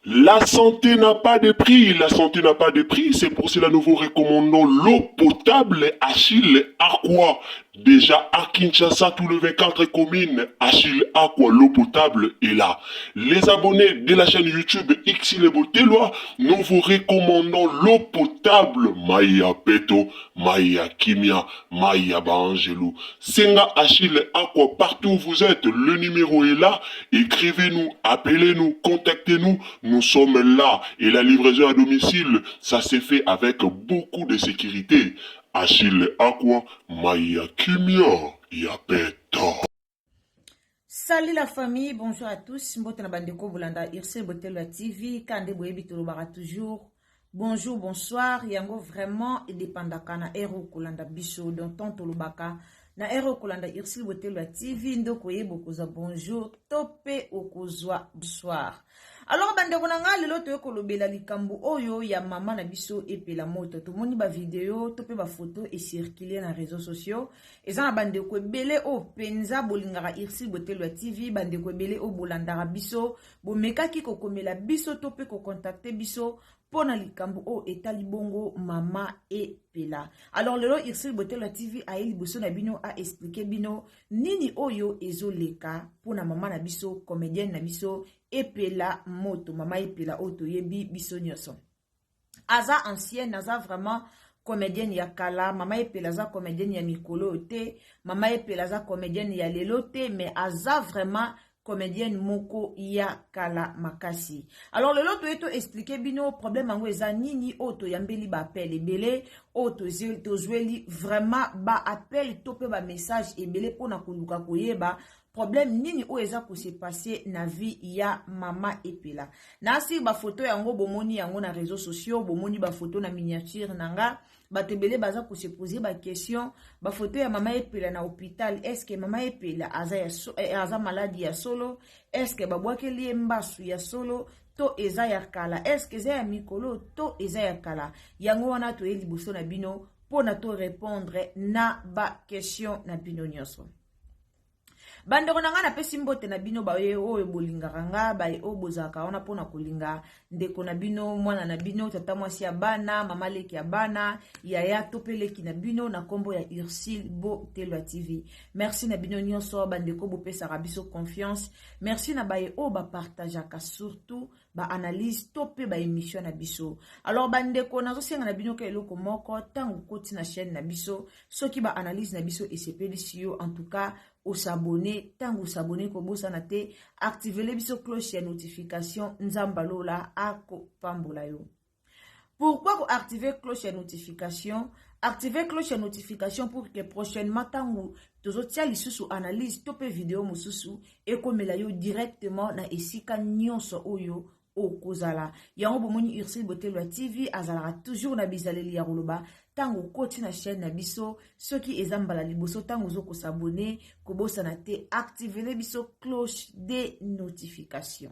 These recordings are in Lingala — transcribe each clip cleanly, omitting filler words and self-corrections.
La santé n'a pas de prix, la santé n'a pas de prix, c'est pour cela nous vous recommandons l'eau potable Achille Aqua. Déjà à Kinshasa, tous les 24 communes, Achille Aqua, l'eau potable est là. Les abonnés de la chaîne YouTube Xile Botelwa, nous vous recommandons l'eau potable Maya Peto, Maya Kimia, Maya Baangelou. Senga Achille Aqua, partout où vous êtes, le numéro est là. Écrivez-nous, appelez-nous, contactez-nous. Nous sommes là. Et la livraison à domicile, ça s'est fait avec beaucoup de sécurité. Achille Aqua, Maya Kimia, Yapeta. Salut la famille, bonjour à tous. Mbote na bandeko bolanda Ursule Botelo ya TV, kande boyebi tolobaka toujours. Bonjour, bonsoir. Yango vraiment edépendaka na heure kolanda biso. Donc tant tolobaka na heure kolanda Ursule Botelo ya TV nde okoyeba okozwa bonjour to mpe okozwa bonsoir. Alors bandeko na nga lelo toye kolobela likambo oyo ya mama na biso Epela Moto. Tomoni ba video to mpe ba photo ecircule na réseaux sociaux. Eza na bandeko ebele oyo mpenza bolingaka Ursule Botelo ya TV, bandeko ebele oyo bolandaka biso, bomekaki kokomela biso to mpe kocontacte biso mpo na likambo oyo etali bongo mama Epela. Alors lelo Ursule Botelo ya TV aye liboso na bino a expliquer bino nini oyo ezoleka mpo na mama na biso comédienne na biso Epela Moto, mama Epela oyo toyebi biso nyonso. Aza ancienne, aza vraiment comédienne ya kala. Mama Epela aza comédienne ya mikolo oyo te, mama Epela aza comédienne ya lelo te, mais aza vraiment comédienne moko ya kala makasi. Alors lelo toye to expliquer bino problème yango eza nini, oyo toyambeli ba appel ebele, oyo tozweli vraiment ba appel to mpe ba message ebele mpona koluka koyeba problème nini oyo eza kose passer na vie ya mama Epela. Nasi bafoto yango bomoni yango na réseaux sociaux, bomoni bafoto na miniature na nga. Bato ebele baza kose poser ba question, bafoto ya mama Epela na hôpital, est-ce que mama Epela aza, ya so, eh, aza maladi ya solo? Est-ce que babwakeli ye mbasu ya solo to eza ya kala? Est-ce que eza ya mikolo to eza ya kala? Yango wana toye liboso na bino mpona to répondre na ba question na bino nyonso. Bandeko na ngai, napesi mbote na bino baye oyo bolingaka nga, baye oyo bozalaka wana mpona kolinga ndeko na bino, mwana na bino, tata mwasi ya bana, mama leki ya bana, yaya to mpe leki na bino, na nkombo ya Ursule Botelwa TV. Merci na bino nyonso bandeko bopesaka biso confiance. Merci na baye oyo bapartageaka surtout baanalyse to mpe baémission na biso. Alors bandeko, nazosenga na bino ka eloko moko: ntango okoti na chaîne na biso, soki baanalyse na biso esepelisi yo, en tout cas os'abonner. Ntango os'abonner, kobosana te activele biso cloche ya notification. Nzambe alola akopambola yo. Pourquoi koactiver cloche ya notification? Activer cloche ya notification pour que prochainement, ntango tozotia lisusu analyse to mpe video mosusu, ekomela yo directement na esika nyonso oyo okozala. Yango bomoni Ursule Botelo ya TV azalaka toujours na bizaleli ya koloba: ntango okoti na chaîne na biso, soki eza mbala liboso ntango ozokos'abonner, kobosana te activele biso cloche de notification.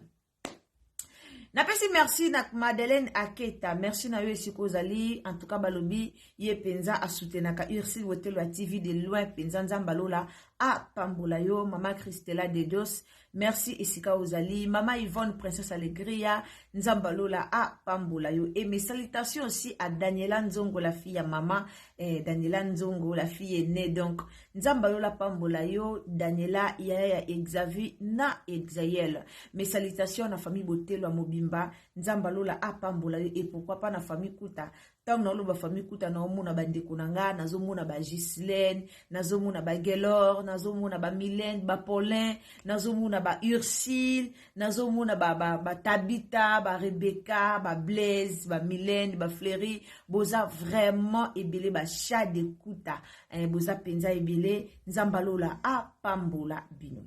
Napesi merci na Madeleine Aketa, merci na yo esika ozali. En tout cas balobi ye mpenza asoutenaka Ursule Botelo ya TV de loin mpenza. Nzambe alola apambola yo. Mama Christela Dedos, merci esika ozali. Mama Yvonne Princesse Alegria, Nzambe alola apambola yo. Et mes salutations aussi à Daniela Nzongo, la fille ya mama Daniela Nzongo, la fille aînée. Donc Nzambe alola pambola yo Daniela, yaya ya Exavi na Exael. Mes salutations na famille Botelo ya mobimba, Nzambe alola apambola yo. Et pourquoi pas na famille Kuta. Ntango naoloba famille Kuta, naomona bandeko na nga, nazomona bagislaine, nazomona bagelor, nazomona bamilene, bapaulin, nazomona baursile, nazomona batabita, barebeka, bablaise, bamilene, bafleury. Boza vraiment ebele, bachat de Kuta, boza mpenza ebele. Nzambe alola apambola bino.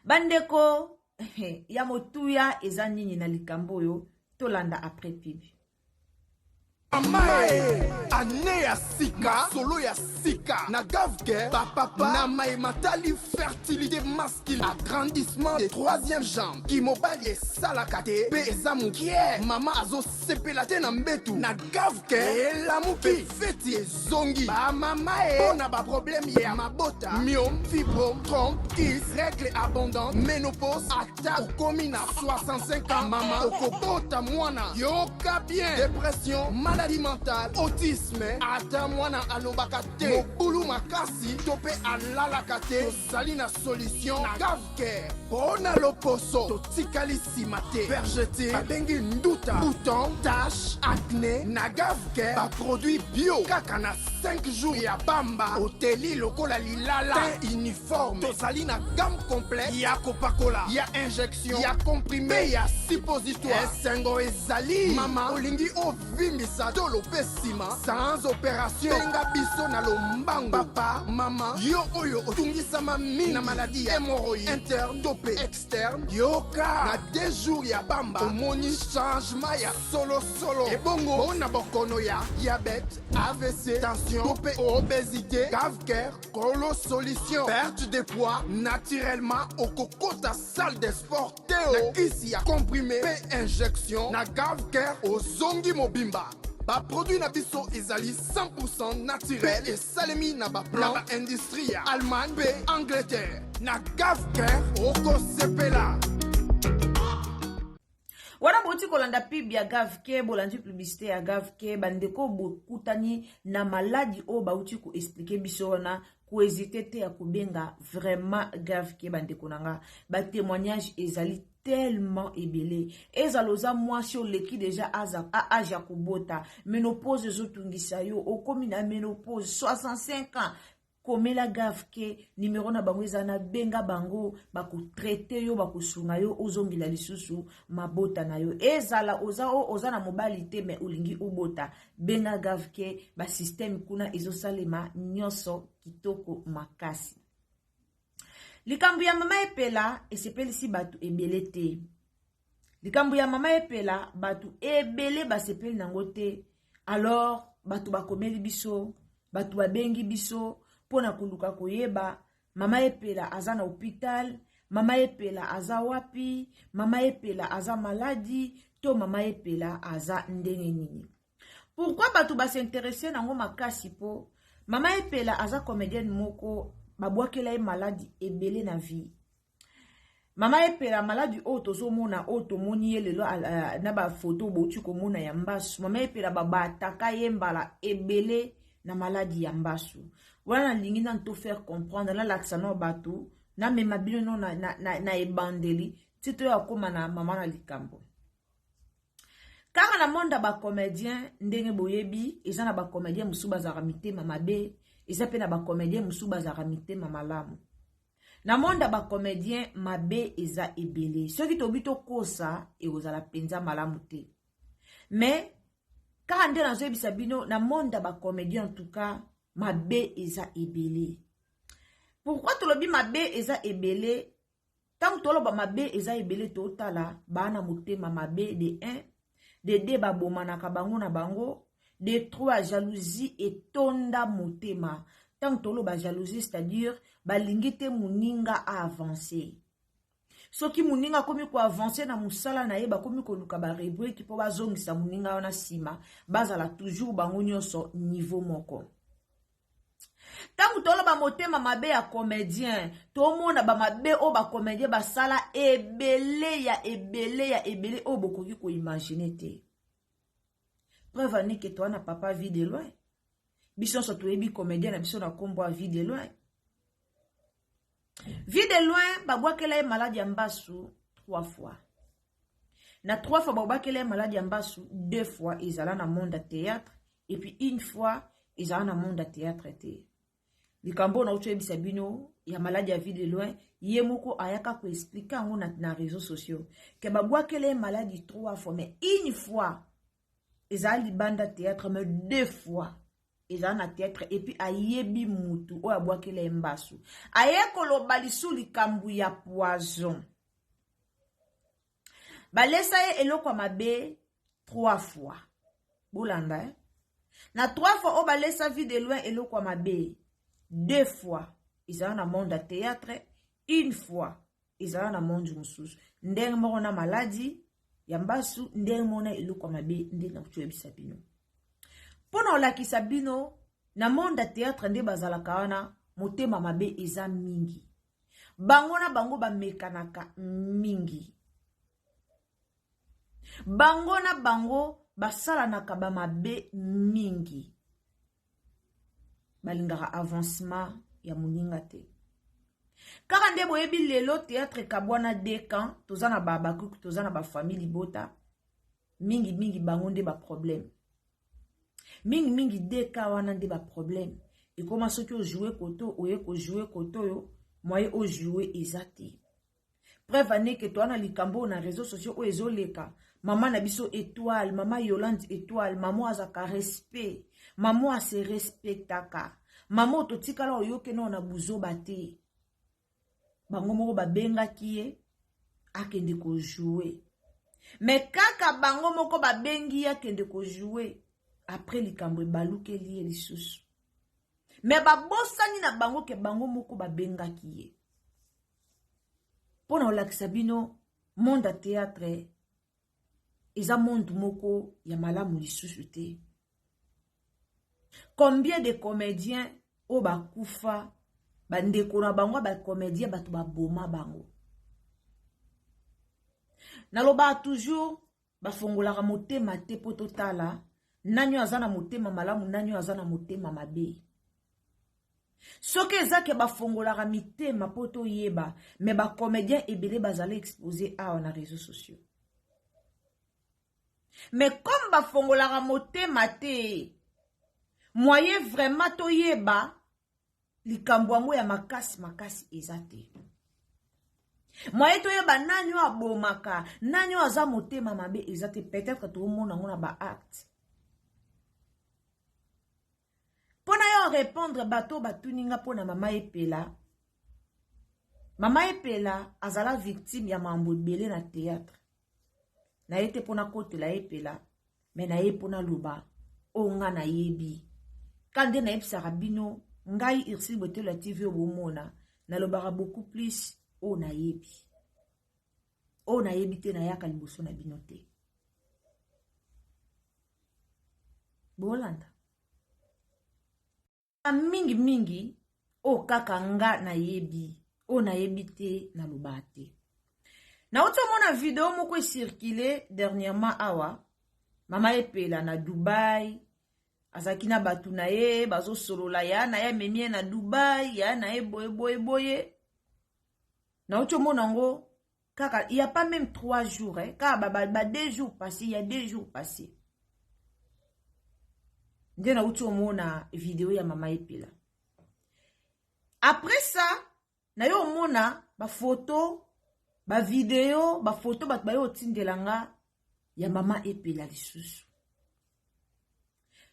Bandeko ya motuya, eza nini na likambo oyo? Tolanda après pub. Mama e, ane ya sika, solo ya sika na Gavke. Bapapa na mayema tali fertilité masculine, agrandissement de troisième jambe, kimobali esalaka te mpe eza mokie, mama azosepela te na mbetu, na Gavke elamuki, feti ezongi. Bamama e, mpo na baproblème ya mabota, myome, fibrome, trompe, kyste, règle abondante, ménopause, ata okomi na 65 ans, mama okobota mwana, yoka bien, dépression, maladie mentale, autisme, ata mwana alobaka te, mobulu makasi to mpe alalaka te, tozali na solution na Gavcare. Mpo na loposo, totikali nsima te, vergeture babengi nduta, bouton, tache, acné, na Gavcare baproduit bio, kaka na 5 jours ya pamba oteli lokola lilala, teint uniforme. Tozali na gamme complète ya kopakola, ya injection, ya comprimé mpe ya suppositoire. Esengo ezali, mama olingi ovimbisa tolo mpe nsima sans opération, benga biso na lombango. Papa, mama, yo oyo otungisama mingi na maladie ya hémorroïde interne to mpe externe, yoka, na 2 jours ya pamba omoni changement ya solosolo. Ebongo mpona bokono ya diabète, AVC, tension to mpe obésité, Gavcare kolo solution. Perte de poids naturellement, okokota salle de sport te o, na kisi ya comprimé mpe injection, na Gavcare ozongi mobimba. Baproduit na biso ezali 100 naturel mpe esalemi na baplan na baindustrie ya Allemagne mpe Angleterre. Na Gavcare okosepela. Wana bouti kolanda pub ya Gavke, bolandi publicité ya Gavke. Bandeko, bokutani na maladi oyo bauti koexpliquer biso wana, kohésiter te ya kobenga vraiment Gavke. Bandeko na nga, batémoignage ezali tellement ebele. Ezala oza mwasi, oleki déjà âge ya kobota, ménopause ezotungisa yo, okomi na ménopause, 65 ans, komela Gavke. Nimero na bango eza na, benga bango, bakotraiter yo, bakosunga yo, ozongela lisusu mabota na yo. Ezala oza o oza na mobali te me olingi obota, benga Gavke. Basystème kuna ezosalema nyonso kitoko makasi. Likambo ya mama Epela esepelisi bato ebele te. Likambo ya mama Epela, bato ebele basepeli nango te. Alors bato bakomeli biso, bato babengi biso mpona koluka koyeba: mama Epela aza na hôpital? Mama Epela aza wapi? Mama Epela aza maladi to mama Epela aza ndenge nini? Pourquoi bato bas'intéresser nango makasi? Mpo mama Epela aza comédienne moko babwakela ye maladi ebele na vie. Mama Epela, maladi oyo tozomona, oyo tomoni ye lelo na bafoto bouti komona ya mbasu, mama Epela babataka ye mbala ebele na maladi ya mbasu wana. Nalingi nanu to faire comprendre, nalakisa no bato, namema bino no na ebandeli ti toyo akóma na mama na likambo. Kaka na monde ya bacomédien, ndenge boyebi, eza na bacomédien mosusu bazalaka mitema mabe, eza mpe na bacomédien mosusu bazalaka mitema malamu. Na monde ya bacomédien, mabe eza ebele. Soki tobi tokosa, ekozala mpenza malamu te. Mais kaka nde nazoyebisa bino, na monde ya bacomédien, en tout cas, mabe eza ebele. Pourquoi tolobi mabe eza ebele? Ntango toloba mabe eza ebele, totala baa na motema mabe de 1, de 2 babomanaka bango na bango, de 3 jalousie etonda motema. Ntango toloba jalousie, c'est-à-dire balingi te moninga aavance. Soki moninga akomi koavancer na mosala na ye, bakomi koluka barubrique mpo bazongisa moninga wana nsima, bazala toujours bango nyonso niveau moko. Ntango toloba motema mabe ya comédien, tomona bamabe oyo bacomédien basala ebele ya ebele ya ebele oyo bokoki koimaginer te. Preuve anike, toa na papa Vie de Loin. Biso nyonso toyebi comédien na biso na nkombo ya Vie de Loin. Vie de Loin, babwakela ye maladi ya mbasu trois fois. Na trois fois babwakela ye maladi ya mbasu, deux fois ezala na monde ya théâtre et puis une fois ezala na monde ya théâtre te. Likambo oyo nauti oyebisa bino ya maladi ya vie de loin, ye moko ayaka koexplike yango na réseaux sociaux ke babwakela ye maladi trois fois, mais une fois ezala libanda théâtre, mais deux fois ezala na théâtre. Et puis ayebi mutu oyo abwakela ye mbasu, aye koloba lisu likambo ya poison, balesa ye eloko ya mabe trois fois. Bolanda, eh? Na trois fois oyo balesa Vie de Loin eloko ya mabe, deux fois ezala na monde ya théâtre, une fois ezala na monde mosusu. Ndenge moko na maladi ya mbasu, ndenge moko na eloko ya mabe. Ndenge nakuti oyebisa bino mpo na olakisa bino na monde ya théâtre nde bazalaka wana, motema mabe eza mingi, bango na bango bamekanaka mingi, bango na bango basalanaka bamabe mingi, balingaka avancement ya moninga te. Kaka nde boyebi lelo théâtre ekabwana deux camps, toza na babakuku, toza na bafamille libota mingimingi, bango nde baproblème mingimingi. Deux camps wana nde baproblème ekóma. Soki ojoue koto, oye kojoue koto oyo, moye ojoue eza te. Preuve aneke toa na likambo oyo na réseaux sociaux oyo ezoleka, mama na biso Étoile, mama Yolande Étoile, mama azaka respect, mama ase respectaka, mama oyo totikala oyoke nao na buzoba te. Bango moko babengaki ye akende kojoue, mais kaka bango moko babengi ye akende kojoue, après likambo ebalukeli ye lisusu. Mais babosani na bango ke bango moko babengaki ye. Mpo na kolakisa bino, monde ya théâtre eza monde moko ya malamu lisusu te. Combien de comédiens oyo bakufa, bandeko na bango ya bacomédien, bato baboma bango? Nalobaka toujours, bafongolaka motema te mpo totala nani oyo aza na motema malamu, nani oyo aza na motema mabe. Soki eza ke bafongolaka mitema mpo toyeba, mais bacomédien ebele bazala exposé awa na réseaux sociaux. Mais comme bafongolaka motema te, moyen vraiment toyeba likambo yango ya makasi makasi eza te. Moyen toyeba nani oyo abomaka, nani oyo aza motema mabe eza te. Peut-être toomona yango na baacte. Mpo na yo répondre bato batuni nga mpo na mama Epela, mama Epela azala victime ya mambo ebele na théâtre. Naye te mpona kotela Epela, mais naye mpona loba oyo nga nayebi. Ka nde nayebisaka bino, ngai Ursule Botelo ya TV oyo bomona, nalobaka beaucoup plus oyo nayebi. Oyo nayebi te, nayaka liboso na bino te. Bolanda mingimingi oyo kaka nga nayebi. Oyo nayebi te, nalobaka te. Nauti omona video moko ecircule dernièrement awa, mama Epela na Dubai, azalaki na bato na ye, bazosolola, ya na ye amemi ye na Dubai, ya na ye boye boye boye. Nauti omona yango kaka il y a pas même 3 jours, eh, kaka ba 2 jours passé, il y a 2 jours passé nde nauti omona video ya mama Epela. Après ça, naye omona bafoto, bavideo, bafoto bato baye otindela nga ya mama Epela lisusu.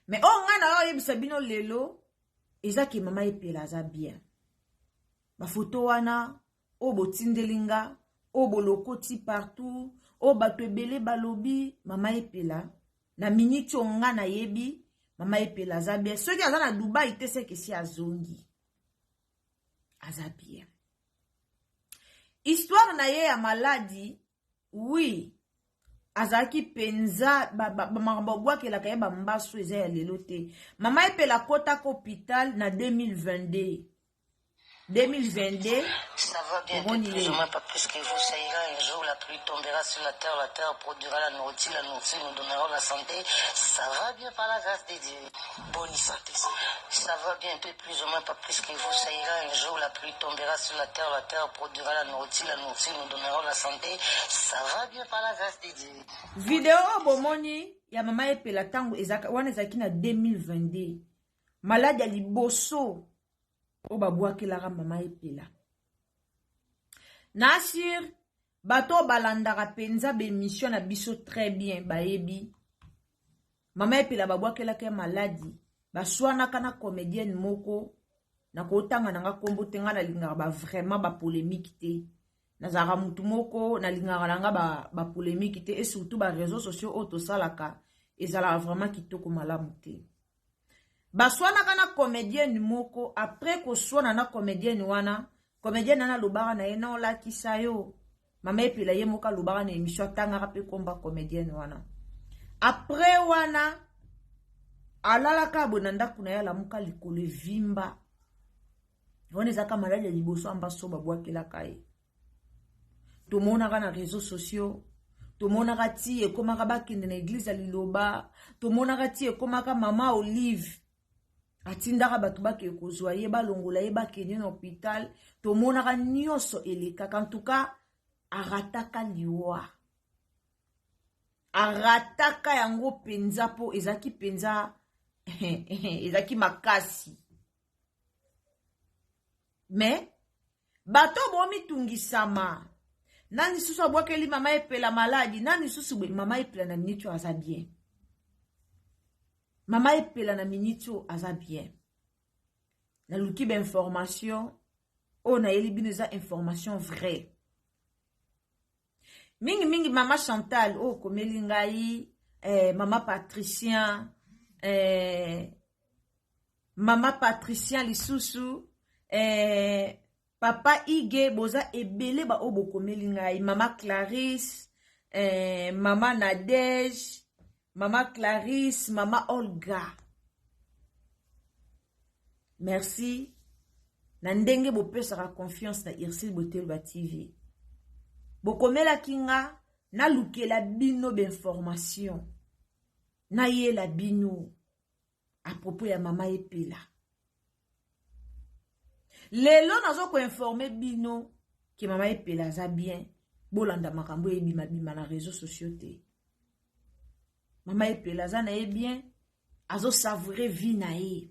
Mais oyo ngai na yo oyebisa bino lelo eza ke mama Epela aza bien. Bafoto wana oyo botindeli nga, oyo bolokoti partout, oyo bato ebele balobi, mama Epela na miniti oyo nga nayebi, mama Epela aza bien. Soki aza na Dubai te, seke esi azongi, aza bien. Histoire na ye ya maladi, oui, azalaki mpenza makambo abwakelaka ye bambaso eza ya lelo te. Mama Epela akotaka hôpital na 2022. 2022. Ça va bien, Omoni plus ye. ou moins, pas plus que vous. Ça ira un jour, la pluie tombera sur la terre, la terre produira la nourriture nous donnera la santé. Ça va bien par la grâce de Dieu. Bonne santé. Ça va bien, un peu plus ou moins, pas plus que vous. Ça ira un jour, la pluie tombera sur la terre produira la nourriture nous donnera la santé. Ça va bien par la grâce de Dieu. Video oyo bomoni ya mama Epela ntango ezalaka wana, ezalaki na 2022, maladi ya liboso oyo babwakelaka mama Epela. Na assure bato oyo balandaka mpenza baémission na biso très bien, bayebi mama Epela babwakelaka ye maladi. Baswanaka na comédienne moko, nakotanga nanga nkombo te. Ngai nalingaka ba vraiment bapolémique te. Nazalaka mutu moko nalingaka nanga bapolémique te, et surtout baréseaux sociaux oyo tosalaka ezalaka vraiment kitoko malamu te. Baswanaka na comédienne moko. Après koswana na comédienne wana, comédienne wana alobaka na ye na olakisa yo mama Epela. Ye moko alobaka na émission, atangaka mpe komba comédienne wana. Après wana, alalaka boye na ndako na ye, alamuka, likolo evimba. Wana ezalaka maladi ya liboso ambaso babwakelaka ye. Tomonaka na réseaux sociaux, tomonaka ti ekomaka bakende na église ya liloba, tomonaka ti ekomaka mama Olive atindaka bato bakende kozwa ye, balongola ye, bakende na hôpital. Tomonaka nyonso elekaka. En tout cas, arataka liwa, arataka yango mpenza, mpo ezalaki mpenza, ezalaki makasi. Me bato bomitungisama, nani lisusu abwakeli mama Epela maladi? Nani lisusu boye? Mama Epela na miniti oyo aza bien. Mama Epela na miniti oyo aza bien. Naluki bainformation oyo nayeli bino, eza information vraie mingimingi. Mama Chantal oyo okomeli ngai, mama Patricien, mama Patricien lisusu, papa Ige, boza ebele baoyo bokomeli ngai, mama Clarisse, mama Nadege, mama Clarisse, mama Olga, merci na ndenge bopesaka confiance na Ursile Botelba TV. Bokomelaki nga, nalukela bino bainformation, nayela bino à propos ya mama Epela. Lelo nazo koinformer bino ke mama Epela aza bien. Bolanda makambo ebimabima na réseaux sociaux te. Mama Epela aza na ye bien, azosavourer vie na ye.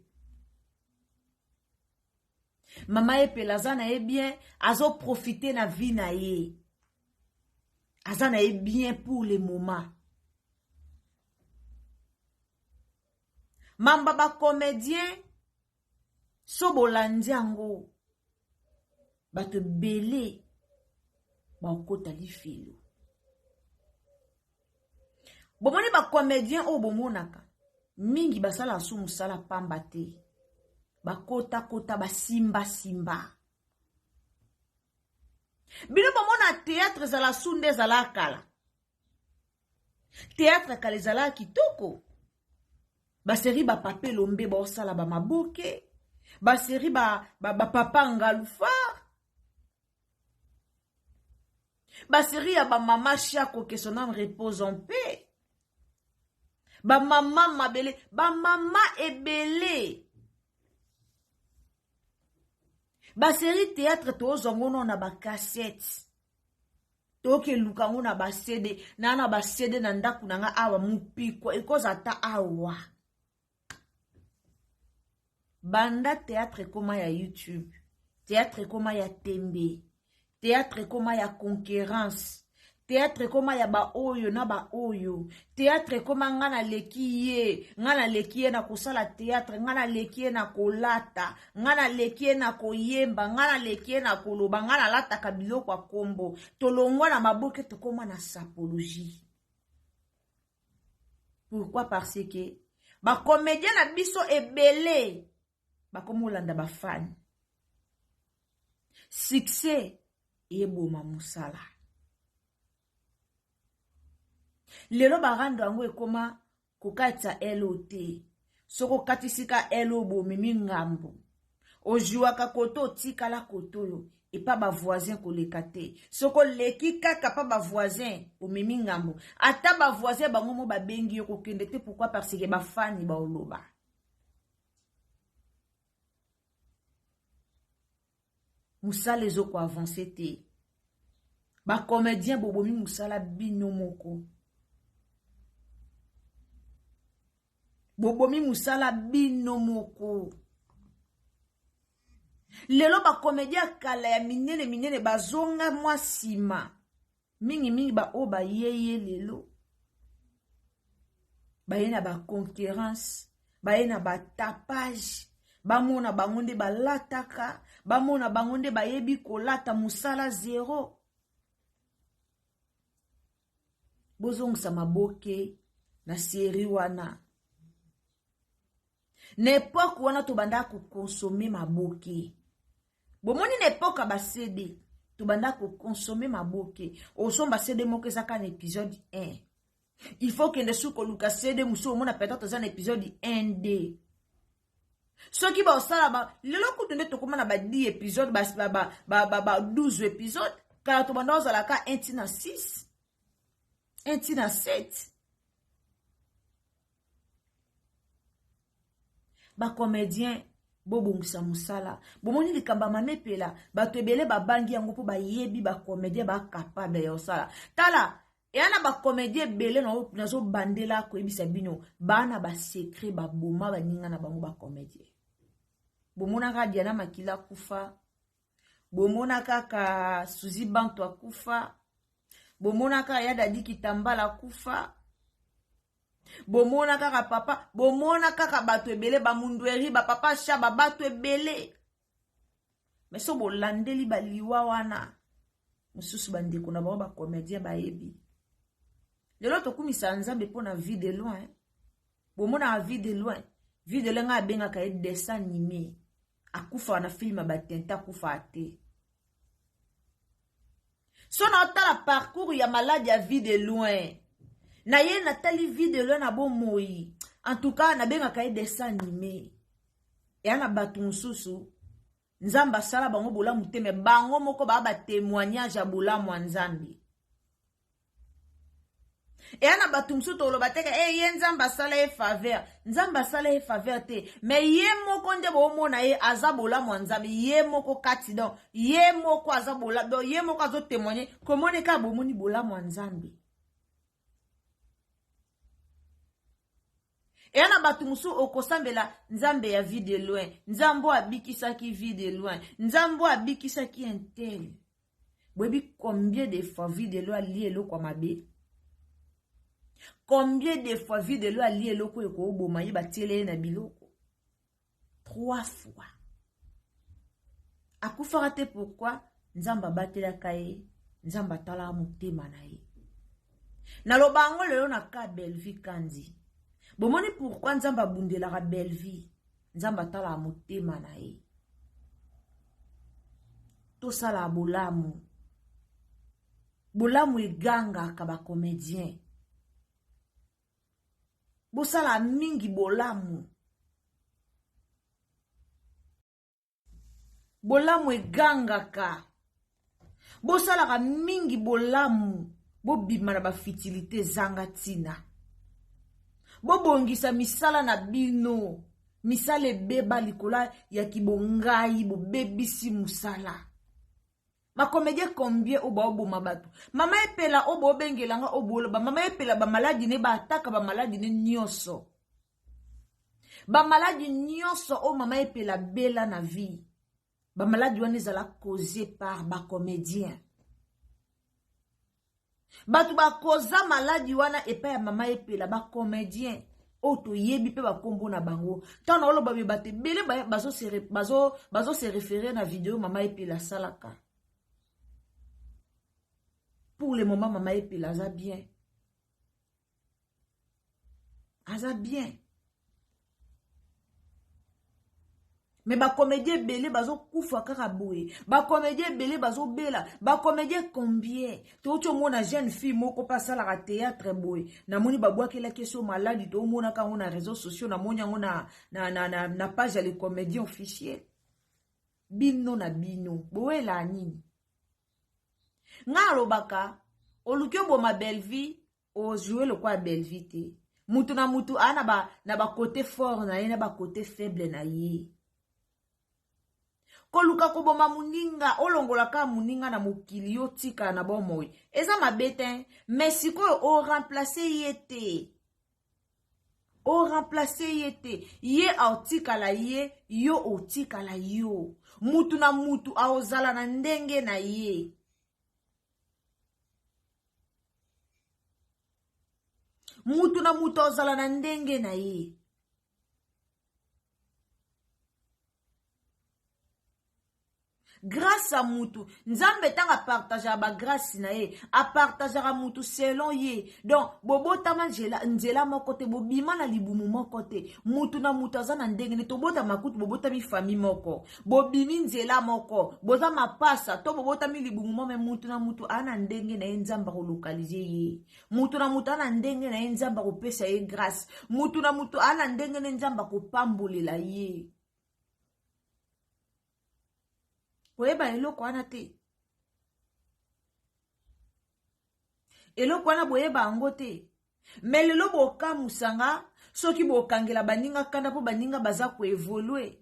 Mama Epela aza na ye bien, azoprofiter na vie na ye. Aza na ye bien pour le moment. Mamba bacomédien, so bolandi yango, bato ebele bakokota lifelo. Bomoni bacomédien oyo bomonaka mingi basalaka so mosala pamba te, bakotakota, basimbasimba. Bino bomona théâtre ezala su nde ezala kala. Théâtre kala ezalaka kitoko. Basérie, bapapa Elombe baosala bamaboke, basérie, bapapa Ngalufa, basérie ya bamama Shako, que son âme repose en paix, bamama mabele, bamama ebele. Basérie théâtre tozwango no na bacassette, tokeluka yango na baCD. Na baCD na ndako na nga awa, mopikwa ekoza ata awa. Banda théâtre ekóma ya YouTube, théâtre ekóma ya tembe, théâtre ekóma ya concurrence, théâtre ekóma ya baoyo na baoyo, théâtre ekóma nga naleki ye, nga naleki ye na kosala théâtre, nga naleki ye na kolata, nga naleki ye na koyemba, nga naleki ye na koloba, nga nalataka biloko ya kombo. Tolongwa na maboke, tokóma na sapologie. Pourquoi? Parce que bacomédien na biso ebele bakóma olanda bafani. Succès eyeboma mosala. Lelo barando yango ekóma kokatisa elo te. Soki okatisika elo, bomemi ngambo. Ojuaka koto otikala koto oyo epa ba voisin koleka te. Soki oleki kaka pa ba voisin omemi ngambo. Ata ba voisin bango mo babengi yo kokende te pourquoi parce que ba fani baoloba. Musala ezo ko avancer te. Ba comediens bobomi musala bino moko. Bobomi musala bino moko. Lelo ba comediens ya kala ya minene minene bazonga mwa sima. Mingi mingi ba oyo bayeye lelo baye na ba concurrence, baye na ba tapage, bamona bango nde balataka, bamona bango nde bayebi kolata mosala zero. Bozongisa maboke na serie wana. Na epoque wana tobandaka kokonsome maboke. Bomoni na epoque ya ba CD tobandaka kokonsome maboke. Osomba CD moko eza kaka na episode 1. Il faut kende su koluka CD mosusu omona peut-être eza na episode 1 2. Soki baosala ba lelo kutu nde tokoma na ba 10 episode ba, ba, ba, ba, ba, ba 12 episode. Kala tobanda ozala ka 1 ti na 6, 1 ti na 7. Ba comediens bobongisa musala. Bomoni likambo ya Mama Epela, bato ebele babangi yango mpo bayebi ba comediens ba capable ya kosala. Tala, eya na ba comediens ebele nazo bandela koyebisa bino, ba na ba secret baboma baninga na bango ba comediens. Bomonaka Diana Makila akufa, bomona kaka Suzy Bantu akufa, bomona kaka ya Dadi Kitambala akufa. Bomona kaka papa, bomona kaka bato ebele, ba mundweri, ba papa shaba, bato ebele. Mais so bolandeli ba liwa wana, mosusu bandeko na bango ba comédien bayebi. Lelo tokumisa Nzambe mpo na vie de loin. Bomonaka vie de loin. Vie de loin ngai abengaka ye dessin animé. Akufaka na film ya ba Tintin, akufaka te. So na otala parcours ya malade ya vie de loin. Na ye natali vie de loin na bomoi. En tout cas, nabengaka ye dessin animé. Eya na bato mosusu Nzambe asala bango bolamu te, mais bango moko ba ba témoignage ya bolamu ya Nzambe. Eya na bato mosusu toloba te ke eh, ye Nzambe asala ye faveur. Nzambe asala ye faveur te, mais ye moko nde bomona ye aza bolamu ya Nzambe, ye moko kati donc ye moko aza bolamu, donc ye moko azo témoigner komona kaka bomoni bolamu ya Nzambe. Eya na bato mosusu okosambela Nzambe ya vie de loin, Nzambe oyo abikisaki vie de loin, Nzambe oyo abikisaki un tel. Boyebi combien de fois vie de loin alie eloko ya mabe? Combien de fois vie de loin alie eloko oyo ekoboma ye, batiele ye na biloko? 3 fois. Akufaka te pourquoi? Nzambe abatelaka ye, Nzambe atalaka motema na ye. Naloba yango lelo na ka Bellevue Kandi. Bomoni pourquoi Nzambe abundelaka Bellevue? Nzambe atalaka motema na ye. Tosala bolamu. Bolamu egangaka ba comédien. Bosala mingi bolamu. Bolamu egangaka. Bosalaka mingi bolamu. Bobima na ba futilité ezanga ntina. Bobongisa misala na bino. Misala ebeba likolo ya kibongai, bobebisi mosala. Ba comédien combien oyo baoboma bato? Mama Epela oyo bobengela nga oyo boloba Mama Epela ba maladi ne ba ataka ba maladi ne nyonso. Ba maladi nyonso oyo Mama Epela bela na vie. Ba maladi wana ezala causé par ba comédien. Bato bakoza maladi wana epai ya Mama Epela ba comédien oyo toyebi mpe bakombo na bango. Ntango naoloba be bato ebele bazo se référer na video Mama Epela asalaka. Pour le moment Mama Epela aza bien. Aza bien. Mais ba comédien ebele bazokufa kaka boye, ba comédien ebele bazobela, ba comédien combien? Touti omona jeune fille moko mpe asalaka théâtre boye, namoni babwakelaki ye so maladi, tomonaka yango na réseaux sociaux, namoni yango na page ya le comédien officiel. Bino na bino bowelaa nini? Nga alobaka oluki oboma Bellevue, ojoue lokola Bellevue te. Mutu na mutu aa na ba, na ba cote fort na ye na ba cote faible na ye. Koluka koboma moninga, olongola kaka moninga na mokili, yo tikala na bomoi, eza mabe te. Mais sikoyo oremplace ye te, oremplace ye te. Ye aotikala ye, yo otikala yo. Mutu na mutu aozala na ndenge na ye. Mutu na mutu aozala na ndenge na ye. Grâce ya mutu, Nzambe ntango apartageaka bagrâce na ye, apartageaka mutu selon ye. Donc bobotama nzela, nzela moko te, bobima na libumu moko te. Mutu na mutu aza na ndenge ne. Tobotama kutu bobotami famille moko, bobimi nzela moko, boza mapasa to bobotami libumu moko, me mutu na mutu aza na ndenge na ye, Nzambe akolokalize ye. Mutu na mutu aza na ndenge na ye, Nzambe akopesa ye grâce. Mutu na mutu aza na ndenge ne, Nzambe akopambolela ye. Koyeba eloko wana te, eloko wana boyeba yango te. Me lelo bokamusanga soki bokangela baninga kanda mpo baninga baza koevolue.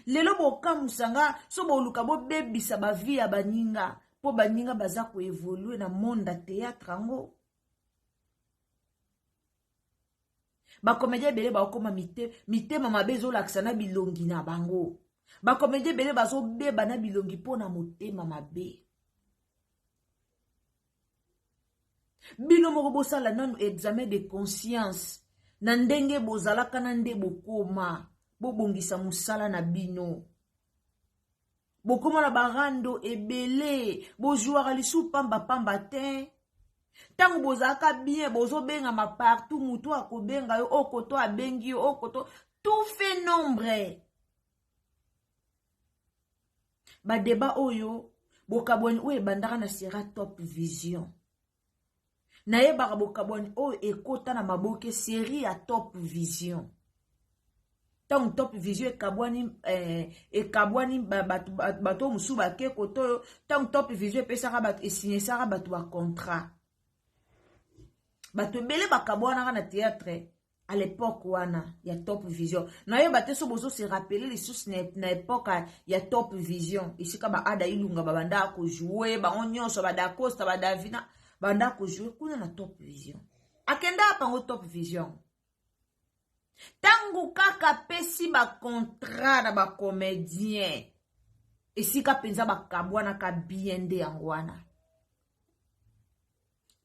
Lelo bokamusanga so boluka bobebisa bavi ya baninga mpo baninga baza koevolue na monde ya théâtre yango. Bakomedien ebele bakokoma mitema mabe ezolakisa na bilongi na bango. Bakomedien ebele bazobeba na bilongi mpo na motema mabe. Bino moko bosala nanu examen de conscience na ndenge bozalaka na nde bokoma. Bobongisa mosala na bino. Bokoma na barando ebele, bozwaka lisusu pamba-pamba te. Ntango bozalaka bien, bozobengama partout, mutu akobenga yo, okoto abengi yo, okoto, tout fait nombre. Ba débat oyo, bokabwani oyo ebandaka na Sierra Top Vision. Nayebaka bokabwani oyo ekota na maboke série ya Top Vision. Ntango Top Vision ekabwani, ekabwani bato mosusu bake koto oyo, ntango Top Vision epesaka bato, esinyesaka bato ba contrat. Bato ebele bakabwanaka na théâtre à l'époque wana ya Top Vision. Nayeba te so bozo se rappeler lisusu na époque ya Top Vision, esika ba Ada Ilunga babanda kojouer, bango nyonso ba Dacosta, ba Davina banda kojouer kuna na Top Vision. Akenda pango Top Vision. Tango kaka pesi ba contrat na ba comédien, esika penza bakabwanaka bien nde yango wana.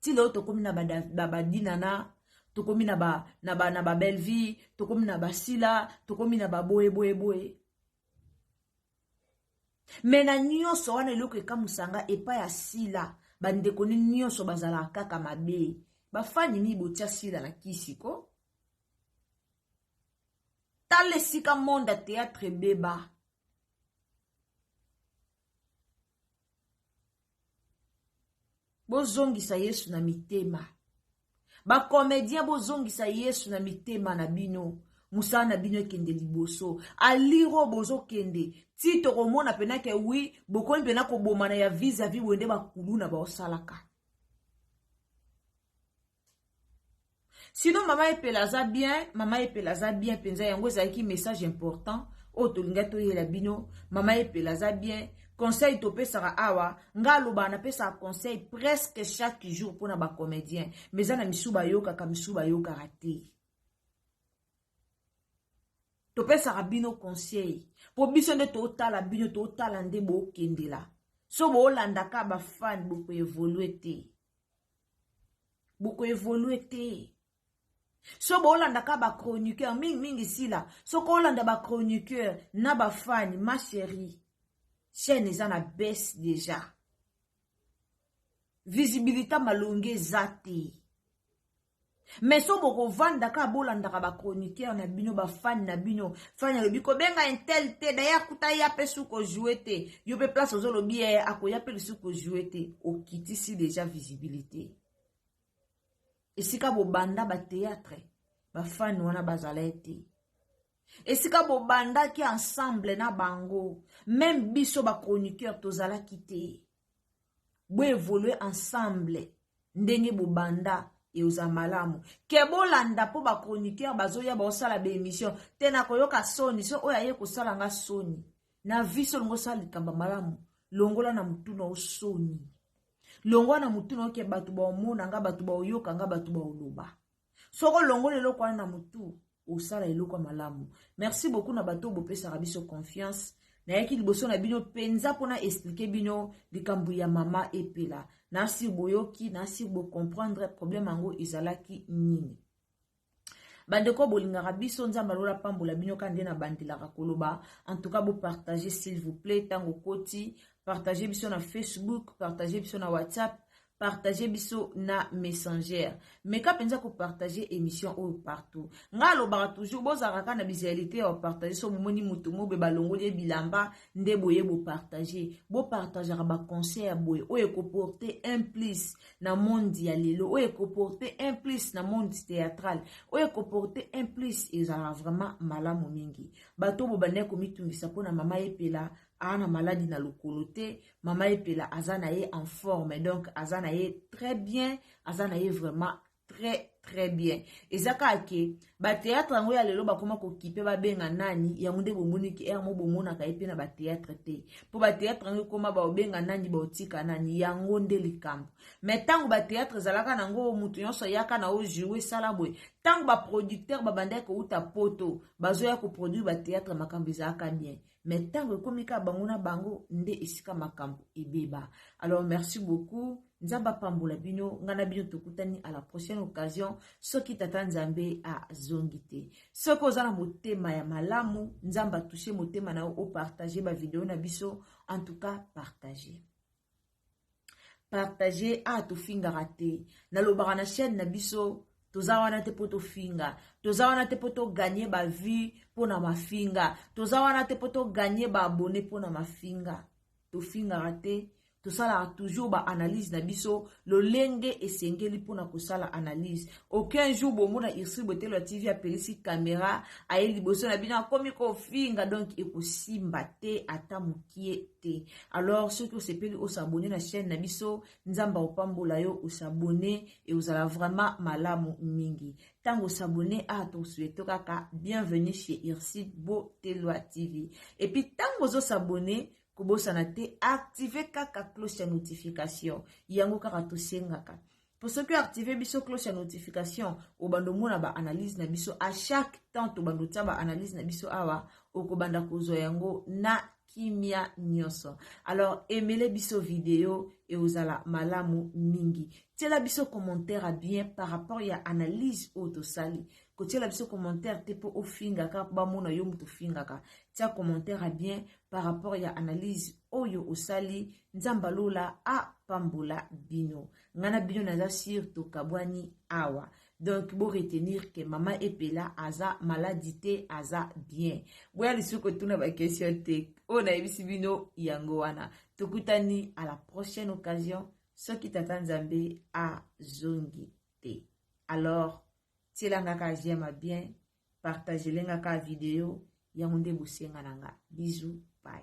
Ti lelo tokomi na ba Dinana, tokomi na ba, na ba, na ba Bellevue, tokomi na ba Sila, tokomi na ba boye boye boye. Me na nyonso wana eloko ekamusanga epai ya Sila, bandeko ni nyonso bazalaka kaka mabe. Bafani nini botia Sila na kisi ko? Tala esika monde ya théâtre ebeba. Bozongisa Yesu na mitema. Ba comédien bozongisa Yesu na mitema na bino. Mosala na bino ekende liboso. Aliro bozokende. Ti tokomona pena ke oui, bokomi pena kobomana ya vis-à-vis boye nde bakuluna baosalaka. Sinon mama Epela aza bien, mama Epela aza bien penza, yango ezalaki message important oyo tolinga toyela bino. Mama Epela aza bien. Conseil topesaka awa, nga alobaka napesaka conseil presque chaque jour mpona ba comédien, mais eza na misu bayokaka, misu bayokaka te. Topesaka bino conseil po biso nde totala bino, totala nde bokendela. So bolandaka ba fan boko évoluer te. Boko évoluer te. So bolandaka ba chroniqueur mingi mingi Sila, soko olanda ba chroniqueur na ba fan, ma chérie, chaîne eza na baisse déjà. Visibilité malongi eza te. Mais so bokovanda kaka bolandaka ba chroniqueur na bino, ba fan na bino. Fan alobi kobenga intel te, d'ailleurs kuta ya pe su ko jouer te. Yo pe place ozolobi ye akoya pe lisu ko jouer te. Okitisi déjà visibilité. Esika bobanda ba théâtre, ba fan wana bazala te. Esika bobandaki ensemble na bango, meme biso ba chroniqueur tozalaki te. Bo évoluer ensemble ndenge bobanda eoza malamu ke bolanda mpo ba chroniqueur bazoya baosala ba émission te. Nakoyoka soni so oyo aye kosala nga soni na vie. So olingi osala likambo malamu, longola na motuna o soni, longola na motuna oke bato baomona nga, bato baoyoka nga, bato baoloba. Soki olongola eloko wana na motu, osala eloko ya malamu. Merci beaucoup na bato oyo bopesaka biso confiance. Nayaki liboso na bino mpenza mpona expliquer bino likambo ya mama Epela. Nasi boyoki, nasi bocomprendre problème yango ezalaki nini. Bandeko bolingaka biso, Nzambe alola pambola bino. Ka nde nabandelaka koloba, en tout cas bopartage, s'il vous plaît. Ntango okoti, partage biso na Facebook, partage biso na WhatsApp, partage biso na Messenger. Meka mpenza kopartage émission oyo partout. Ngai alobaka toujours, bozalaka kaka na bizaleli te ya kopartage. So bomoni motu mobe balongoli ye bilamba nde boye bopartage. Bopartageaka baconseil ya boye oyo ekoporte un plus na monde ya lelo, oyo ekoporte un plus na monde théâtral, oyo ekoporte un plus. Ezalaka vraiment malamu mingi. Bato oyo bobandaki komitungisa mpona mama Epela, aa na maladi na lokolo te. Mama Epela aza na ye en forme, donc aza na ye très bien, aza na ye vraiment très très bien. Eza kaka ke bathéâtre yango ya lelo bakoma kokipe, babenga nani yango nde bomoniki ere mo bomonaka ye mpe na bathéâtre te, mpo bathéâtre yango ekoma baobenga nani, baotika nani, yango nde likambo. Mais ntango bathéâtre ezalaka nango, moto nyonso ayaka na ojoue, esala boye. Ntango baproducteur babandaki kouta Poto, bazoya koproduire bathéâtre, makambo ezalaka bien. Mais ntango ekomi kaka bango na bango, nde esika makambo ebeba. Alors merci beaucoup, Nzambe apambola bino. Ngai na bino tokutani à la prochaine occasion, soki tata Nzambe azongi te. Soki oza na motema ya malamu, Nzambe atouche motema na yo, opartage bavideo na biso. En tout cas partage, partage. A tofingaka te, nalobaka na chaîne na biso, toza wana te mpo tofinga, toza wana te mpo togagner bavues mpo na mafinga, toza wana te mpo togagner baabonnés mpo na mafinga. Tofingaka te, tosalaka toujours baanalyse na biso lolenge esengeli mpona kosala analyse. Aucun jour bomona Ursule Botelo ya TV apelisi caméra, aye liboso na bino, akomi kofinga. Donc ekosimba te, ata mokie te. Alors soki osepeli, os'abonner na chaîne na biso. Nzambe akopambola yo. Os'abonner e ozala vraiment malamu mingi. Ntango os'abonner a tosouhaite kaka bienvenue chez Ursule Botelwa TV. Et puis ntango ozos'abonner, kobosana te active kaka cloche ya notification. Yango kaka tosengaka, po soki oactive biso cloche ya notification, obanda omona baanalyse na biso à chaque temps. Tobanda otia baanalyse na biso awa, okobanda kozwa yango na kimia nyonso. Alors emele biso video, eozala malamu mingi. Tiela biso commentaire ya bien par rapport ya analyse oyo tosali. Kotiela biso commentaire te mpo ofingaka, bamona yo moto ofingaka. Tia commentaire ya bien par rapport ya analyse oyo osali. Nzambe alola apambola bino. Ngai na bino naza sur tokabwani awa. Donc bo retenir ke mama Epela aza maladi te, aza bien. Boya lisusu kotuna baquestion te, oyo nayebisi bino yango wana. Tokutani à la prochaine occasion, soki tata Nzambe azongi te. Alors tielanga ka j'aime bien, partagelenga ka video yango nde bosenga na nga. Bisous, bye.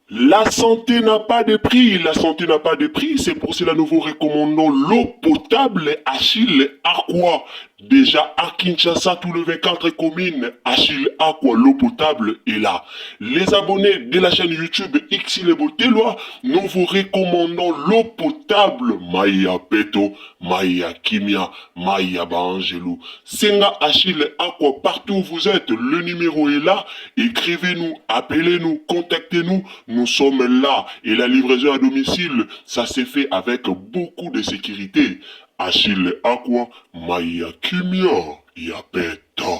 La santé n'a pas de prix, la santé n'a pas de prix, c'est pour cela nous vous recommandons l'eau potable Achille Aqua. Déjà à Kinshasa, tout le 24 communes, Achille Aqua, l'eau potable est là. Les abonnés de la chaîne YouTube Xile Botelwa, nous vous recommandons l'eau potable Maya Peto, Maya Kimia, Maya Baangelou. Senga Achille Aqua partout où vous êtes, le numéro est là. Écrivez-nous, appelez-nous, contactez-nous. Nous sommes là. Et la livraison à domicile, ça s'est fait avec beaucoup de sécurité. Achille Aqua, Maya Kimia, Yapeto.